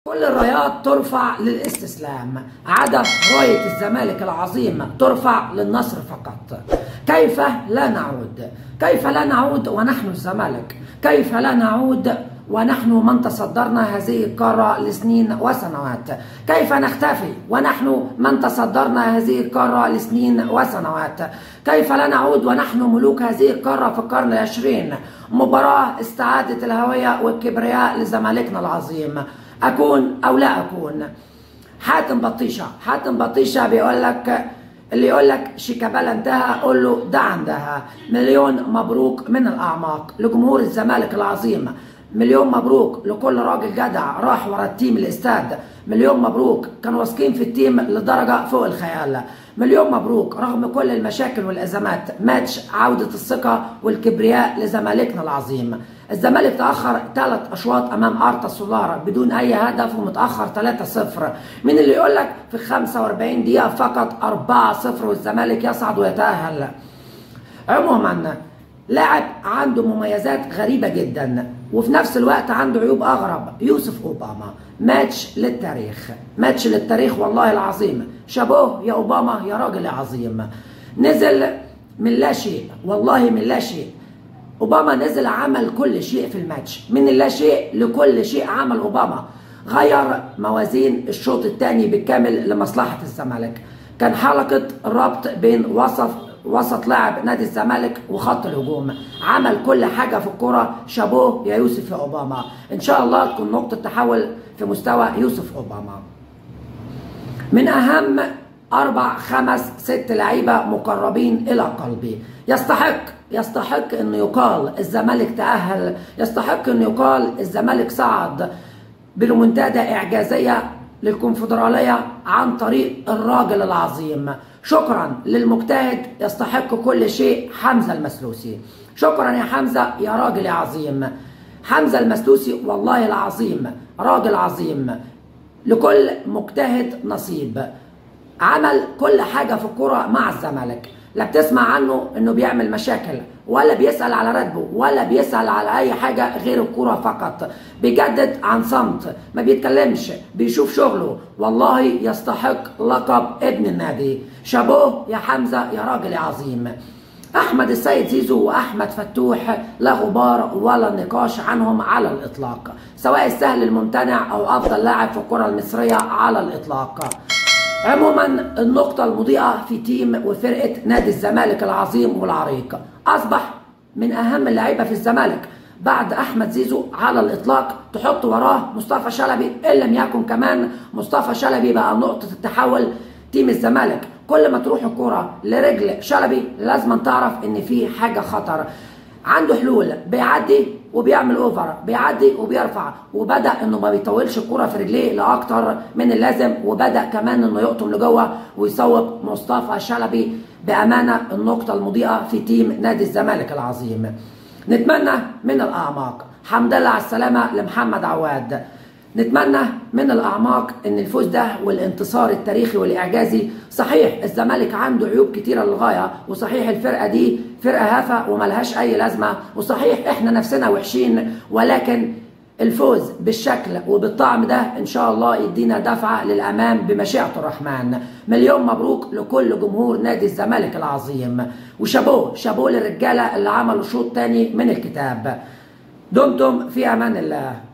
كل الرايات ترفع للاستسلام عدا راية الزمالك العظيم ترفع للنصر فقط. كيف لا نعود؟ كيف لا نعود ونحن الزمالك؟ كيف لا نعود ونحن من تصدرنا هذه القارة لسنين وسنوات؟ كيف نختفي ونحن من تصدرنا هذه القارة لسنين وسنوات؟ كيف لا نعود ونحن ملوك هذه القارة في القرن العشرين؟ مباراة استعادة الهوية والكبرياء لزمالكنا العظيم. أكون أو لا أكون؟ حاتم بطيشة، حاتم بطيشة بيقول لك اللي يقول لك شيكابالا انتهى قول له ده عندها. مليون مبروك من الأعماق لجمهور الزمالك العظيم، مليون مبروك لكل راجل جدع راح ورا ال team الاستاد، مليون مبروك كانوا واثقين في ال team لدرجة فوق الخيال، مليون مبروك رغم كل المشاكل والازمات. ماتش عوده الثقة والكبرياء لزمالكنا العظيم. الزمالك تاخر 3 اشواط امام ارتا سولار بدون اي هدف ومتاخر 3-0. مين اللي يقول لك في 45 دقيقة فقط 4-0 والزمالك يصعد ويتاهل؟ عموما لاعب عنده مميزات غريبة جدا وفي نفس الوقت عنده عيوب أغرب، يوسف أوباما. ماتش للتاريخ، ماتش للتاريخ والله العظيم. شابوه يا أوباما يا راجل يا عظيم. نزل من لا شيء، والله من لا شيء. أوباما نزل عمل كل شيء في الماتش، من لا شيء لكل شيء عمل أوباما. غير موازين الشوط الثاني بالكامل لمصلحة الزمالك. كان حلقة ربط بين وسط لاعب نادي الزمالك وخط الهجوم، عمل كل حاجة في الكرة. شابوه يا يوسف يا أوباما، إن شاء الله تكون نقطة تحول في مستوى يوسف أوباما. من أهم 4 5 6 لعيبة مقربين إلى قلبي. يستحق أن يقال الزمالك تأهل، يستحق أن يقال الزمالك صعد بريمونتادا إعجازية للكونفدرالية عن طريق الراجل العظيم. شكرا للمجتهد، يستحق كل شيء حمزة المسلوسي. شكرا يا حمزة يا راجل يا عظيم. حمزة المسلوسي والله العظيم راجل عظيم، لكل مجتهد نصيب. عمل كل حاجة في الكرة مع الزمالك، لا بتسمع عنه انه بيعمل مشاكل ولا بيسأل على راتبه ولا بيسأل على اي حاجة غير الكرة فقط. بيجدد عن صمت، ما بيتكلمش، بيشوف شغله. والله يستحق لقب ابن النادي. شابوه يا حمزة يا راجل يا عظيم. احمد السيد زيزو واحمد فتوح لا غبار ولا نقاش عنهم على الاطلاق، سواء السهل الممتنع او افضل لاعب في الكرة المصرية على الاطلاق. عموما النقطة المضيئة في team وفرقة نادي الزمالك العظيم والعريق، أصبح من أهم اللعيبة في الزمالك بعد أحمد زيزو على الإطلاق. تحط وراه مصطفى شلبي، إن لم يكن كمان مصطفى شلبي بقى نقطة التحول team الزمالك. كل ما تروح الكرة لرجل شلبي لازم تعرف إن في حاجة خطر. عنده حلول، بيعدي وبيعمل over، بيعدي وبيرفع، وبدا انه ما بيطولش الكرة في رجليه لاكتر من اللازم، وبدا كمان انه يقطم لجوه ويصوب مصطفى شلبي. بامانه النقطة المضيئة في team نادي الزمالك العظيم. نتمنى من الاعماق حمد لله على السلامة لمحمد عواد. نتمنى من الاعماق ان الفوز ده والانتصار التاريخي والاعجازي. صحيح الزمالك عنده عيوب كتيرة للغاية، وصحيح الفرقة دي فرقه هافه وملهاش اي لازمه، وصحيح احنا نفسنا وحشين، ولكن الفوز بالشكل وبالطعم ده ان شاء الله يدينا دفعه للامام بمشيئة الرحمن. مليون مبروك لكل جمهور نادي الزمالك العظيم، وشابوه شابوه للرجاله اللي عملوا شوط تاني من الكتاب. دمتم في امان الله.